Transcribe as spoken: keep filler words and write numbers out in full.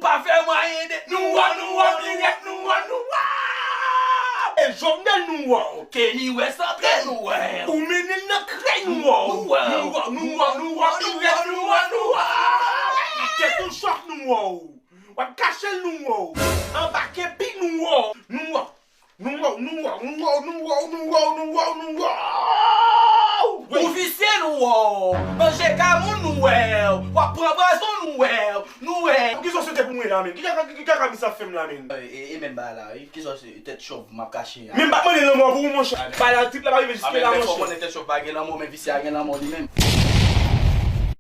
Pa fè mwayen de nou wè w, nou wè w, dirèk nou wè w, nou wè w. E Jovenel nou wè w. Kenny West antre nou wè w. Ou mennen l nan krèy nou wè w. Nou wè w, nou wè w, nou wè w, dirèk nou wè w, nou wè w. Tèt ou chòf nou wè w. W ap kache l nou wè w. Anba kepi nou wè w. Nou wè w. Nou wè w, nou wè w, nou wè w, nou wè w, nou wè w, nou wè w, nou wè w. Ou visye nou wè w. Manje kamoun nou wè w. W ap pran pwazon nou wè w. Nou wè w. Kisa w swete pou mwen la menm? Kisa, kisa, kisa sa ap fè m la menm? E, e, e menm bagay la wi. Kisa w se tèt chòv m ap kache a? Menm pa mande lanmò pou ou monchè. Bagay la trip la pa rive jiske la monchè. Mwen tèt chòv pa gen lanmò, men visye a gen lanmò li menm.